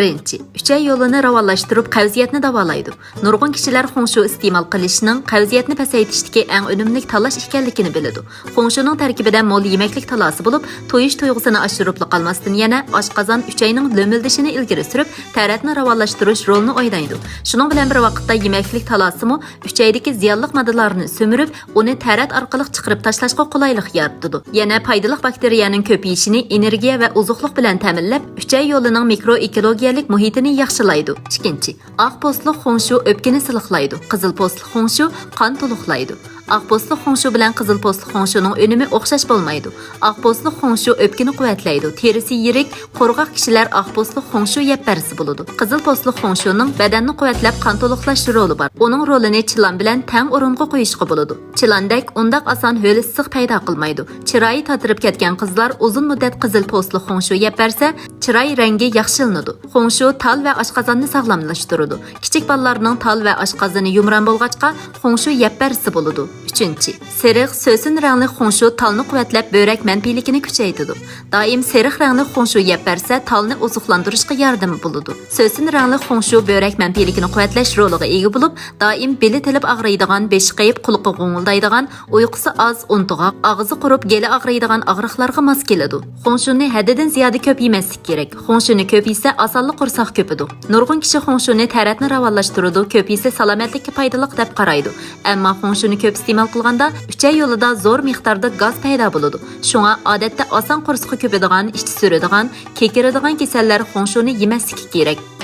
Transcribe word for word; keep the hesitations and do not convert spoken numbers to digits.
بىرىنچى، ئۈچەي يولىنى راۋانلاشتۇرۇپ، قەۋزىيەتنى داۋالايدۇ. نۇرغۇن كىشىلەر خۇڭشۇ ئىستېمال قىلىشنىڭ قەۋزىيەتنى پەسەيتىشتىكى ئەڭ ئۈنۈملۈك تاللاش ئىكەنلىكىنى بىلىدۇ. خۇڭشۇنىڭ تەركىبىدە مول يېمەكلىك تالاسى بولۇپ، تويۇش تۇيغۇسىنى ئاشۇرۇپلا قالماستىن، يەنە ئاشقازان، ئۈچەينىڭ لۆمۈلدىشىنى ئىلگىرى سۈرۈپ، تەرەتنى راۋانلاشتۇرۇش رولىنى ئوينايدۇ. شۇنىڭ بىلەن بىر ۋاقىتتا، يېمەكلىك تالاسىمۇ ئۈچەيدىكى زىيانلىق ماددىلارنى سۈمۈرۈپ، ئۇنى تەرەت ئارقىلىق چىقىرىپ تاشلاشقا قولايلىق يارىتىدۇ. يەنە پايدىلىق باكتېرىيەنىڭ كۆپىيىشىنى ئېنېرگىيە ۋە ئوزۇقلۇق بىلەن تەمىنلەپ، ئۈچەي يولىنىڭ مىكروئېكولوگىيەلىك مۇھىتىنى ياخشىلايدۇ. ئىككىنچى، ئاق پوستلۇق خۇڭشۇ ئۆپكىنى سىلىقلايدۇ، قىزىل پوستلۇق خۇڭشۇ قان تولۇقلايدۇ. ئاق پوستلۇق خۇڭشۇ بىلەن قىزىل پوستلۇق خۇڭشۇنىڭ ئۈنۈمى ئوخشاش بولمايدۇ. ئاق پوستلۇق خۇڭشۇ ئۆپكىنى قۇۋۋەتلەيدۇ، تېرىسى يىرىك، قۇرغاق كىشىلەر ئاق پوستلۇق خۇڭشۇ يەپ بەرسە بولىدۇ. قىزىل پوستلۇق خۇڭشۇنىڭ بەدەننى قۇۋۋەتلەپ قان تولۇقلاش رولى بار. ئۇنىڭ رولىنى چىلان بىلەن تەڭ ئورۇنغا قويۇشقا بولىدۇ. چىلاندەك ئۇنداق ئاسان ھۆل ئىسسىق پەيدا قىلمايدۇ. چىرايى تاتىرىپ كەتكەن قىزلار ئۇزۇن مۇددەت قىزىل پوستلۇق خۇڭشۇ يەپ بەرسە، چىراي رەڭگى ياخشىلىنىدۇ. خۇڭشۇ تال ۋە ئاشقازاننى ساغلاملاشتۇرىدۇ. كىچىك بالىلارنىڭ تال ۋە ئاشقازىنى يۇمران بولغاچقا، خۇڭشۇ يەپ بەرسە بولىدۇ. ئۈچىنچى، سېرىق سۆسۈن رەڭلىك خۇڭشۇ تالنى قۇۋۋەتلەپ، بۆرەك مەنپىلىكىنى كۈچەيتىدۇ. دائىم سېرىق رەڭلىك خۇڭشۇ يەپ بەرسە، تالنى ئوزۇقلاندۇرۇشقا ياردىمى بولىدۇ. سۆسۈن رەڭلىك خۇڭشۇ بۆرەك مەنپىلىكىنى قۇۋۋەتلەش رولىغا ئىگە بولۇپ، دائىم بېلى تېلىپ ئاغرىيدىغان، بېشى قېيىپ، قۇلىقى غوڭۇلدايدىغان، ئۇيقۇسى ئاز، ئۇنتۇغاق، ئاغزى قۇرۇپ، گېلى ئاغرىيدىغان ئاغرىقلارغا ماس كېلىدۇ. خۇڭشۇنى ھەددىدىن زىيادە كۆپ يېمەسلىك كېرەك. خۇڭشۇنى كۆپ يېسە، ئاسانلا قورساق كۆپىدۇ. نۇرغۇن كىشى خۇڭشۇنى تەرەتنى راۋانلاشتۇرىدۇ، كۆپ يېسە سالامەتلىككە پايدىلىق دەپ قارايدۇ. ئەمما خۇڭشۇنى كۆپ ئىستېمال قىلغاندا، ئۈچەي يولىدا زور مىقداردا گاز پەيدا بولىدۇ. شۇڭا ئادەتتە ئاسان قورسىقى كۆپىدىغان، ئىچى سۈرىدىغان، كېكىرىدىغان كېسەللەر خۇڭشۇنى يېمەسلىكى كېرەك.